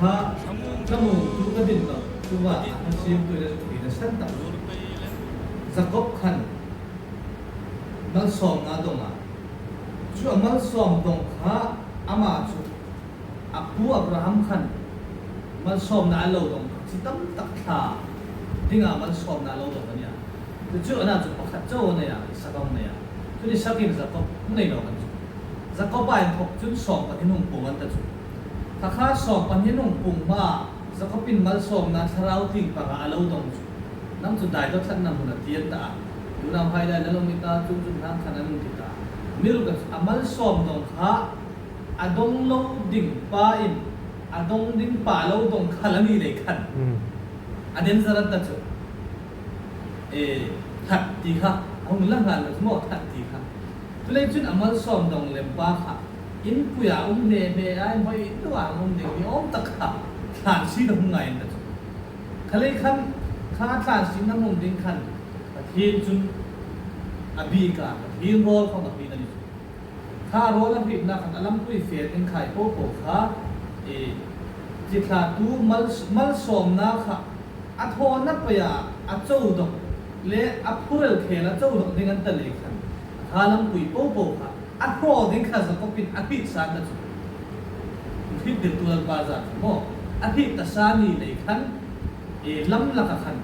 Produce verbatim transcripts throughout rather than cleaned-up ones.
Kha, ka hmu tu ka din lo, tu va, a hma sim tu le tu na san tak. Jakob khan, malsawmna dong a. Chu a malsawm dong kha, ama chu, a pu Abraham khan, malsawmna a lo dong, chi tam tak thla, dinga malsawmna a lo dong a nia. Chu chu ana chu pakhat chau a nei a, Isak a nei a. Chu Isakin Jakob, nei lo kan chu. Jakob a inthok chun sawm pahni hung pung an ta chu. Kha kha sawm pahni hung pung hma, Jakobin malsawmna thlarau tieng panga a lo dong chu. Nang chu dai dawk thlatna hmun a ti an ta a. Unauhai lai la lo mi ta, chu chu hang khan an ti ta. Milk a malsawm dong kha, a dong lo ding pa in, a dong ding pa lo dong kha la ni lei khan. Hmm. A danger an ta chu. E, that ti kha, a hung la ngal lo chu maw that ti kha. Chuleiin chun a malsawm dong lem pa kha, inpuia um hle hle a, inhawi tu a um ding ni awm tak kha, thlan si dong ngai an ta chu. Kha lei khan, kha thlan si na hmun ding khan, Pathien chun a bik a, Pathien rawl khawm a hriet a ni chu. Kha rawl a hrietna khan a lampui fe ding khai po po kha, e, chi thla tu mal, malsawmna kha, a thawna peia a chau dawk le a phurel khel a chau dawk ding an ta lei khan, kha lampui po po kha, a hraw ding kha Jakobin a hriet sa ta chu. Hriet ding tu Lalpa zat maw, a hriet ta sa ni lei khan, e, lam laka khan,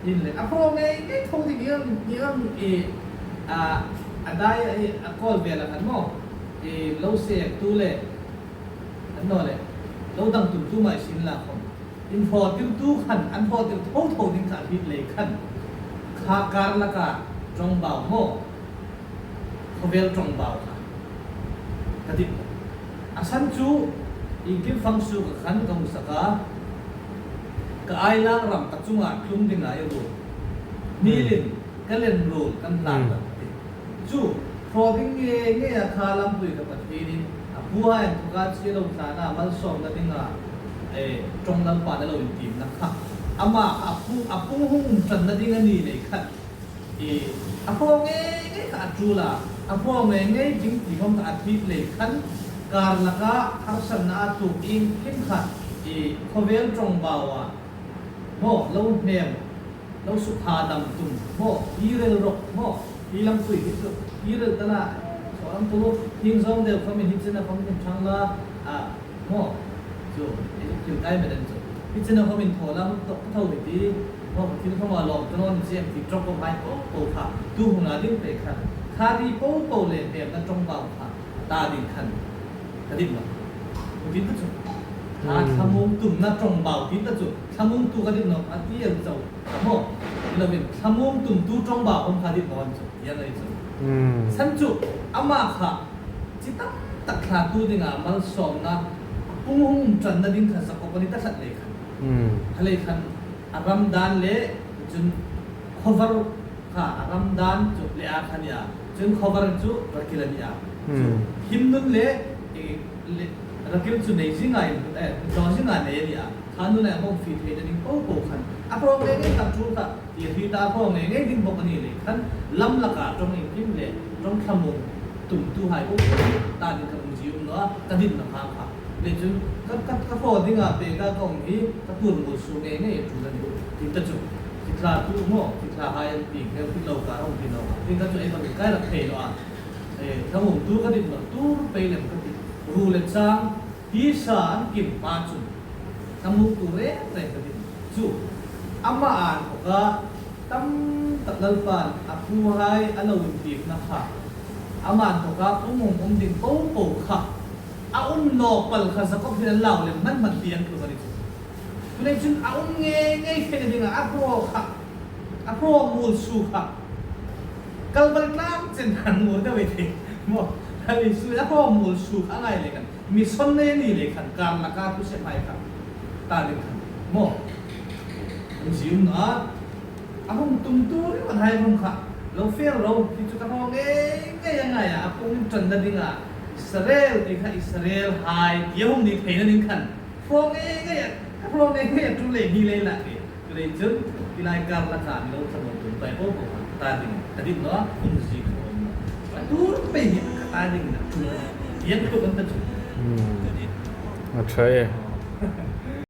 in le, a hraw ngei ngei tho ding, i ang, i ang, e, a, a dai, e, a kawl vela khan maw, e, lo sek tu le, an naw le, lo dang tum tu mai sin la khawm. Inhrawtir tu khan, an hrawtir tho tho ding kha hriet lei khan. Kha kar laka ṭawngbau maw, khawvel ṭawngbau kha ka dit. A san chu, iengkim fang suok khan ka hung sak a, ka ailang ram ka chunga tlung dinga i ruol. Nilin ka len ruol kan hlan Hmm. ram ti. Chu, hraw ding ngei ngeia kha lampui ka Pathienin, a puhai inthoka chi lo thlana malsawmna dinga, e, ṭawng Lalpan a lo intiemna kha. Ama a pu, a pung hung um ṭanna ding a ni lei khan. E, a hraw ngei ngei kha a ṭul a, a hraw ngei ngei ding ti khawm kha a hriet lei khan, kar laka harsatna a tuok iengkim kha, e, khawvel ṭawngbau a, maw, lo hnem, lo sukha dam tum, maw, i rel rawk, maw, i lampui hi chu, i rel ta la, saw lam tu, thing zawng deu khawmin hi chena khawmin ṭhang la, a, maw, chu, i thil kai meren chu. Hi chena khawmin thaw la, huk tawk tho hi ti, maw, thil khawma lawm ta naw ni chem ti ṭawng khawm hai po po kha, tu huna ding pei khan, kha ri po po le hnemna ṭawngbau kha, ta ding khan. Ka dit naw. Ka dit ta chu. Kha Hmm. thlamuong tumna ṭawngbau ti ta chu. Thlamuong tu ka dit naw. A ti el chau. Ka maw. Lovin thlamuong tum tu ṭawngbau khawm ka dit naw an chu. Ieng ei chu. Hmm. San chu. Ama kha. Chi tam tak thla tu dinga malsawmna. Pung hung um ṭanna ding kha Jakob a ni ta tlat lei khan. Hmm. Kha lei khan. A ram dan le. Chun. Khawvar Kha, a ram dan chu Lea kha nia. Chun khawvar chu Rakil a nia. Chu Hmm. him nun le, e, le, Rakil chu nei zinga in, e, daw zinga nei a nia. Kha nun le a hmang fie theina ding po po khan. A hraw ngei ngei kha chu kha, ti hi ta a hraw ngei ngei ding bawk a ni lei khan, lam laka ṭawng iengkim le, ṭawng thlamuong tumtuhai po po, ta ding khan um zie um naw a, ka dit naw kha kha. Lei chun, ka, ka, ka hraw dinga pek a ka um hi, ka tuor mual suok ngei ngei a ṭul a ni. Ti ta chu, chi thla tu maw, chi thla hai an ti, hel ti lo ka hung ti lo. Ti ta chu, ei bang kai rak thei lo a. E, ka um tu ka dit lo, tur pei lem ka ti. Ru le chang, tisa an kim pa chun. Ka mu tu reng reng ka dit. Chu, ama an ka tam tak Lalpan, a puhai, a lo intiemna kha. Ama an ka um um um ding po po kha. A um naw pal kha Jakob hin a lau lem hman hman ti an tlu ka ni chu. Chuleiin chun a um ngei ngei theina dinga a hraw kha, a hraw mual suok kha. Kalvari tlang chen han mual deu ei thei. Maw, a ni su a hraw mual suok kha a ngai lei khan. Mission nei a ni lei khan kar laka tu se mai kha. Ta ding khan. Maw. An zie um naw a. A hung tum tu riau an hai hung kha. Lo fel lo, hi chu ka hraw ngei ngei a ngai a, a pung ṭanna dinga. Israel ti kha Israel hai, ti a hung ni theina ding khan. Hraw ngei ngei a, hraw ngei ngei a ṭul lei ni lei la ke. Chuleiin chun, ti lai kar laka mi lo ṭhang tum pai po po kha. Ta ding, ka dit naw a, hung zie ka hung naw. A tur pei hi ka ta ding na. Ti a ṭul an ta chu. Hmm. A ṭha e.